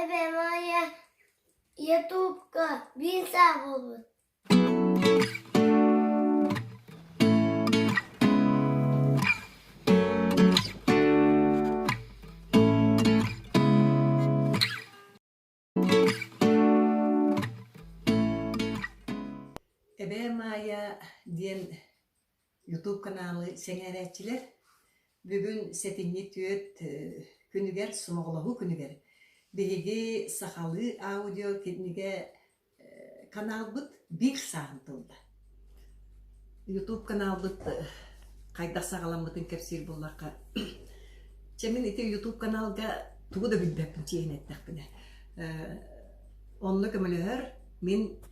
Эбээм аайа Ютубка биир саа буолбут. Эбээ Маайа диэн Ютуб каналы сэҥээрээччилэр бүгүн сэтинньи түөрт күнүгэр сомоҕолоһуу күнүгэр биһиги сахалыы аудио кинигэ каналбыт биир сааһын тылла. Ютуб каналбыт хайдах саҕаламмытын кэпсиир буоллахха, чэ мин ити Ютуб каналга тугу да билбэппин чиэһин эттэхпинэ. Онно көмөлөһөр мин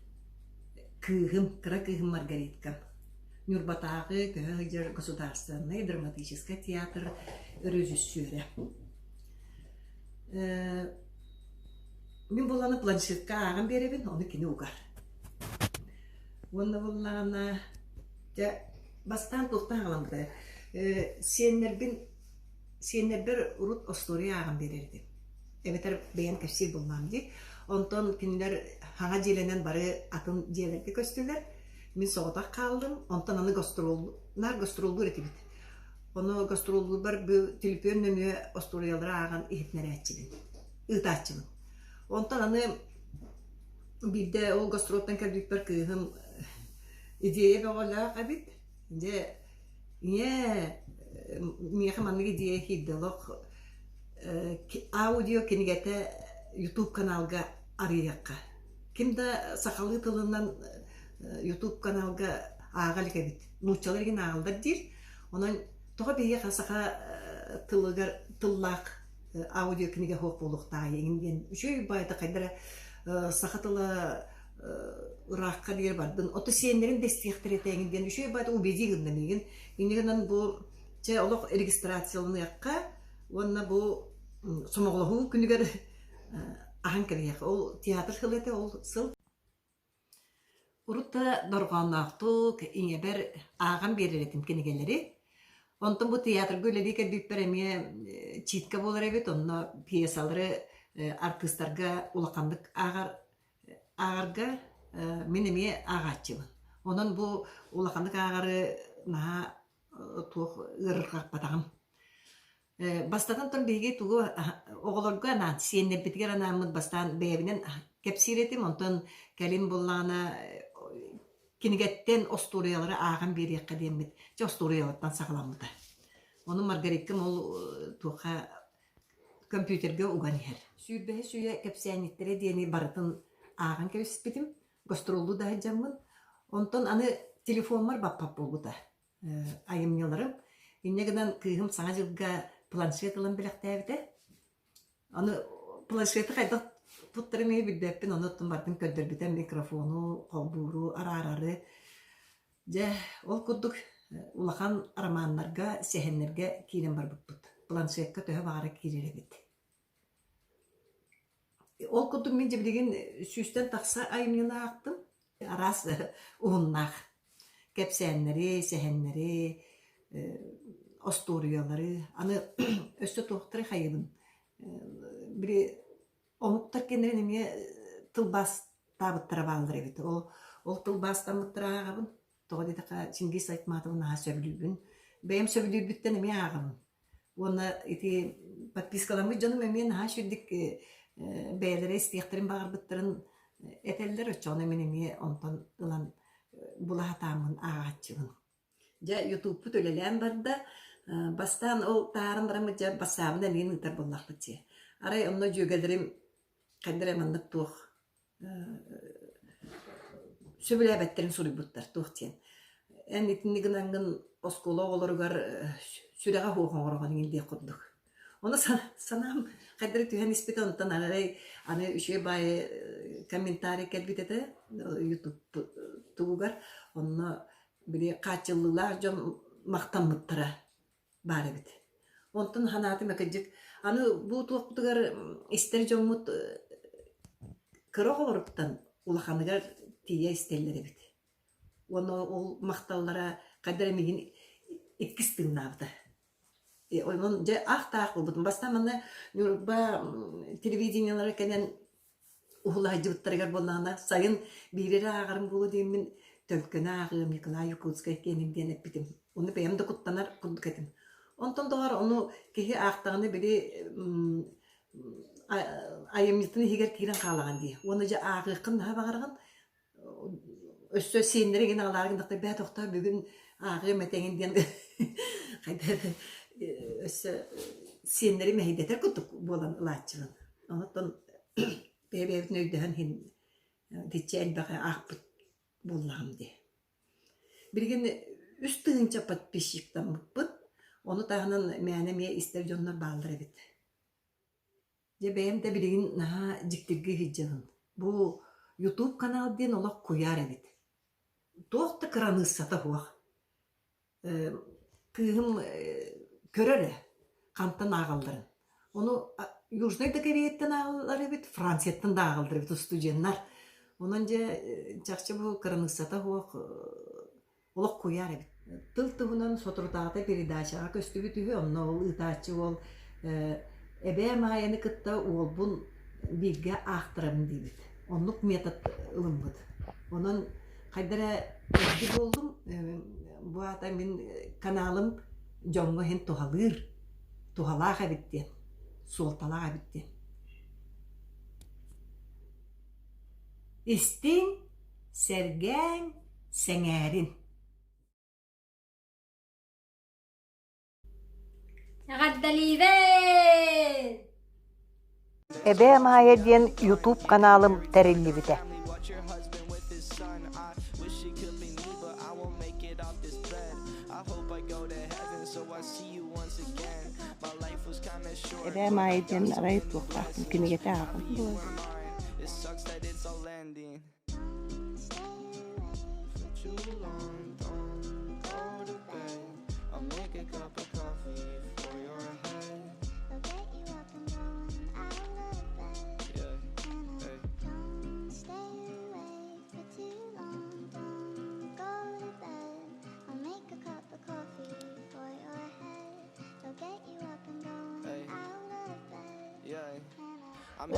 кыыһым, кыра кыыһым Маргариткам. Ньурбатааҕы көһө сылдьар государственнай драматическай театр режиссера. Мин буоллаҕына планшетка ааҕан биэрэбин, ону кини угар. Уонна буоллаҕына, дьэ, бастаан туохтан аҕаламмытай, сиэннэрбин сиэннэрбэр урут остуоруйа ааҕан биэрэр этим. Эбэтэр бэйэм кэпсиир буоллаҕым дии. Онтон кинилэр хаҥа дьиэлэнэн бары атын дьиэлэргэ көстүлэр. Мин соҕотох хааллым. Онтон аны гастрол наар гастроллуур этибит. Ону гастроллуурбар бу түлүпүөн нөҥүө остуоруйалары ааҕан иһитиннэрээччибин, ыытааччыбын. Онтон аны биирдэ ол гастролтан кэлбиппэр кыыһым идиэйэ бөҕөлөөх эбит. Дьэ, ийээ, миэхэ маннык идиэйэ киирдэ олох аудио кинигэтэ Ютуб каналга арыйыахха. Ким да сахалыы тылынан Ютуб каналга ааҕа илик эбит. Нууччалар игин ааҕаллар диир. Онон тоҕо биһиэхэ саха тылыгар тыллаах аудио кинигэ суох буолуохтааҕый игин диэн үчүгэй баайда хайда эрэ саха тыла ыраахха диэри бардын. Ото сиэннэрин да истиэхтэрэ этэ игин диэн үчүгэй баайда убедии гынна миигин. Инньэ гынан бу чэ олох регистрацияланыахха уонна бу сомоҕолоһуу күнүгэр аһан кэбиһиэх. Ол театр сыла этэ ол сыл. Урут да дорҕоонноохтук ийэбэр ааҕан биэрэр этим кинигэлэри. Онтон бу театрга үлэлии кэлбиппэр эмиэ читка буолар эбит, онно пьесалары артыыстарга улаханнык ааҕар ааҕарга мин эмиэ ааҕааччыбын. Онон бу улаханнык ааҕары наһаа туох ыарырҕаппатаҕым. Бастатан туран биһиги тугу оҕолорго анаан, сиэннэрбитигэр анааммыт бастаан бэйэбинэн кэпсиир этим, онтон кэлин буоллаҕына кинигэттэн остуоруйалары ааҕан биэриэххэ диэммит, дьэ остуоруйалартан саҕаламмыта. Ону Маргариткам ол туохха компьютерга уган иһэр. Сүүрбэһис үйэ кэпсээнньиттэрэ диэни барытын ааҕан кэбиспитим, гастроллуу да сылдьаммын. Онтон аны телефоммар баппат буолбута. айымньыларым. Инньэ гынан кыыһым Саҥа дьылга планшет ылан бэлэхтээбитэ. Аны планшеты хайдах туттарын эмиэ билбэппин, ону оттон барытын көрдөрбүтэ микрофону, холбууру, араарары. Дьэ, ол курдук улахан романнарга, сэһэннэргэ киирэн барбыппыт. Планшекка төһө баҕара киирэр эбит. Ол курдук мин дьэ билигин сүүстэн тахса айымньыны аахтым. Араас уһуннаах кэпсээннэри, сэһэннэри, остуоруйалары. Аны өссө туохтары хайыыбын били омуктар кэннилэрин эмиэ тылбаастаабыттара бааллар эбит. Ол ол тылбаастаммыттара ааҕабын. Тоҕо диэтэххэ Чингиз Айтматовы наһаа сөбүлүүбүн. Бэйэм сөбүлүүрбүттэн эмиэ ааҕабын. Уонна ити подпискаламмыт дьонум эмиэ наһаа үчүгдүк бэйэлэрэ истиэхтэрин баҕарбыттарын этэллэр, оччоҕуна мин эмиэ онтон ылан була сатааммын ааҕааччыбын. Дьэ, ютубпут үлэлээн барда. Бастаан ол таһааран бараммыт дьэ бассаабын эмиэ ыытар буоллахпыт дии. Арай онно дьүөгэлэрим хайда эрэ маннык туох сөбүлээбэттэрин суруйбуттар туох диэн эн итинник гынаҥҥын оскуола оҕолоругар сүрэҕэ суох оҥороҕун иҥин диэх курдук ону санаам хайдары түһэн испитэ онтон арай аны үчүгэй баайы комментарий кэлбит этэ ютуб тугугар онно били хааччыллыылаах дьон махтаммыттара баар эбит. Онтон санаатым кырдьык аны бу туохпутугар истэр дьоммут кыра оҕолоруттан улаханыгар тиийэ истэллэр эбит. Уонна ол махталлара хайдах эрэ миигин иккис тыыннаабыта. Онон дьэ аах-таах буолбутум. Бастаан манна Ньурба телевидениелара кэлэн уһула сылдьыбыттарыгар буоллаҕына, сайын биири эрэ ааҕарым буолуо диэммин Төлкөнү ааҕыам Николай Якутскай киэнин диэн эппитим. Ону бэйэм да куттанар курдук этим. Онтон доҕор ону киһи аахтаҕына били айымньытын иһигэр киирэн хаалаҕын дии. Уонна дьэ ааҕыаххын наһаа баҕараҕын. Өссө сиэннэри игин аҕалаары гыннахтар бээ тохтоо бүгүн ааҕыам этэҥин диэн хайдах эрэ өссө сиэннэри мэһэйдэтэр курдук буолан ылааччыбын. Онтон бэйэ-бэйэбитин өйдөһөн иһин итиччэ элбэҕи аахпыт буоллаҕым дии. Билигин 3000 подписчиктаммыппыт. Ону таһынан мээнэ эмиэ истэр дьоннор бааллар эбит. Дьэ бэйэм да билигин наһаа дьиктиргэ сылдьабын. Бу Ютуб канал диэн олох куйаар эбит. Туох да кыраныыссата суох. Кыыһым көрөр ээ, хантан ааҕалларын. Ону Южнай да Кореяттан ааҕаллар эбит, Францияттан да ааҕаллар эбит устудьуоннар. Онон дьэ чахчы бу кыраныыссата суох олох куйаар эбит. Тыл туһунан соторутааҕыта передачаҕа көстүбүт үһү, онно ол ыытааччы уол эбээ Маайаны кытта уолбун бииргэ аахтарабын диэбит. Оннук метод ылыммыт. Онон хайда эрэ эрдэ буоллум, бу аата мин каналым дьоҥҥо иһин туһалыыр, туһалаах эбит диэн, суолталаах эбит диэн. Истиҥ, сэргээҥ, сэҥээрин. Эҕэрдэлиибин! Эбээ Маайа диэн YouTube каналым тэриллибитэ. Эбээ Маайа диэн арай туохтаахпын кинигэтэ ааҕан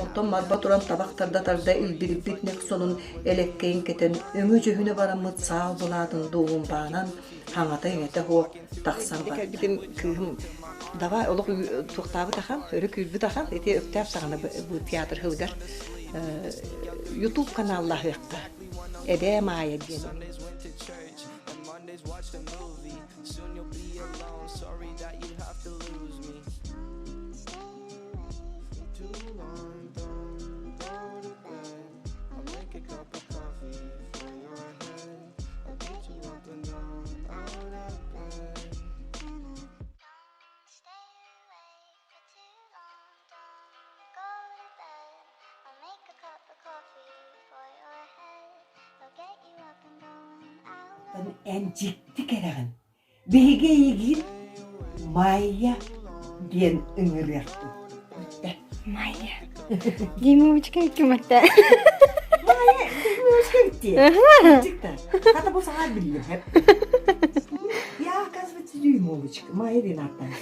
Онтон Марба туран табах тарда-тарда илбириппит нэк сонун элэккэйин кэтэн, өҥө-дьүһүнэ бараммыт саал былаатын дуоһумпаанан хаҥата-иҥэтэ суох тахсан барда. Кэлбитим кыыһым давай олох туохтаабыт ахан, өрө күүрбүт ахан, ити Өктөөп саҕана бу театр сылыгар Ютуб каналлаһыахха Эбээ Маайа диэн. Эн дьикти кэрэҕин Биһиги эйигин Майя диэн ыҥырыахпыт. Бүттэ. Майя. Димочка кимэтэ. Майя, Димочка битти. Дьикта. Хата бу саҥа биллим. Я, оказывается, дюймовочка. Майя диэн ааттаан.